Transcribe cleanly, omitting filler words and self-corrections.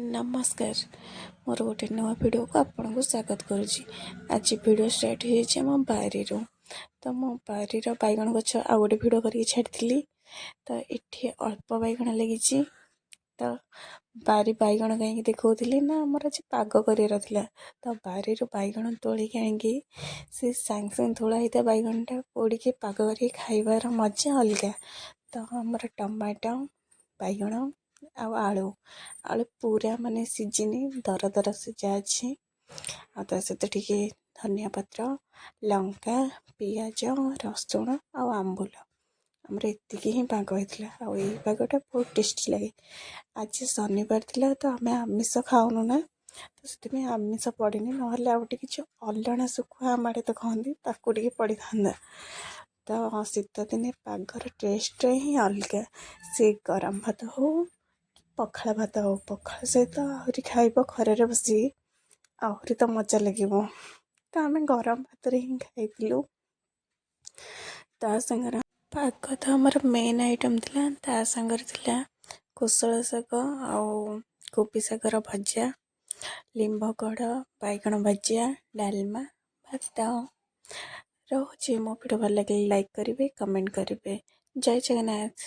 ନମସ୍କାର, ମୋର ଗୋଟେ ନୂଆ ଭିଡ଼ିଓକୁ ଆପଣଙ୍କୁ ସ୍ୱାଗତ କରୁଛି। ଆଜି ଭିଡ଼ିଓ ଷ୍ଟାର୍ଟ ହେଇଯାଇଛି ଆମ ବାରିରୁ। ତ ମୋ ବାରିର ବାଇଗଣ ଗଛ ଆଉ ଗୋଟେ ଭିଡ଼ିଓ କରିକି ଛାଡ଼ିଥିଲି। ତ ଏଠି ଅଳ୍ପ ବାଇଗଣ ଲାଗିଛି। ତ ବାରି ବାଇଗଣ କାହିଁକି ଦେଖାଉଥିଲି ନା, ଆମର ଆଜି ପାଗ କରିବାର ଥିଲା। ତ ବାରିରୁ ବାଇଗଣ ତୋଳିକି ଆଣିକି ସେ ସାଙ୍ଗେ ସାଙ୍ଗେ ତୋଳା ହେଇଥିବା ବାଇଗଣଟା ପୋଡ଼ିକି ପାଗ କରିକି ଖାଇବାର ମଜା ଅଲଗା। ତ ଆମର ଟମାଟୋ, ବାଇଗଣ ଆଉ ଆଳୁ, ଆଳୁ ପୁରା ମାନେ ସିଝିନି, ଦର ଦର ସିଝା ଅଛି। ଆଉ ତା ସହିତ ଟିକେ ଧନିଆ ପତ୍ର, ଲଙ୍କା, ପିଆଜ, ରସୁଣ ଆଉ ଆମ୍ବୁଲ, ଆମର ଏତିକି ହିଁ ପାଗ ହେଇଥିଲା। ଆଉ ଏଇ ପାଗଟା ବହୁତ ଟେଷ୍ଟି ଲାଗେ। ଆଜି ଶନିବାର ଥିଲା, ତ ଆମେ ଆମିଷ ଖାଉନୁ ନା, ତ ସେଥିପାଇଁ ଆମିଷ ପଡ଼ିନି। ନହେଲେ ଆଉ ଟିକେ କିଛି ଅଲଣା ଶୁଖୁଆ ଆମ ଆଡ଼େ ତ କହନ୍ତି, ତାକୁ ଟିକେ ପଡ଼ିଥାନ୍ତା। ତ ଶୀତ ଦିନେ ପାଗର ଟେଷ୍ଟ ହିଁ ଅଲଗା। ସେ ଗରମ ଭାତ ହଉ କି ପଖାଳ ଭାତ ହଉ, ପଖାଳ ସହିତ ଆହୁରି ଖାଇବ ଖରାରେ ବସି, ଆହୁରି ତ ମଜା ଲାଗିବ। ତ ଆମେ ଗରମ ଭାତରେ ହିଁ ଖାଇଥିଲୁ। ତା ସାଙ୍ଗରେ ପାଗ ତ ଆମର ମେନ୍ ଆଇଟମ୍ ଥିଲା। ତା ସାଙ୍ଗରେ ଥିଲା କୋଶଳ ଶାଗ ଆଉ କୋବି ଶାଗର ଭଜା, ଲିମ୍ବ କଢ଼, ବାଇଗଣ ଭଜା, ଡାଲମା, ଭାତ। ରହୁଛି। ମୋ ଭିଡ଼ିଓ ଭଲ ଲାଗିଲେ ଲାଇକ୍ କରିବେ, କମେଣ୍ଟ କରିବେ। ଜୟ ଜଗନ୍ନାଥ।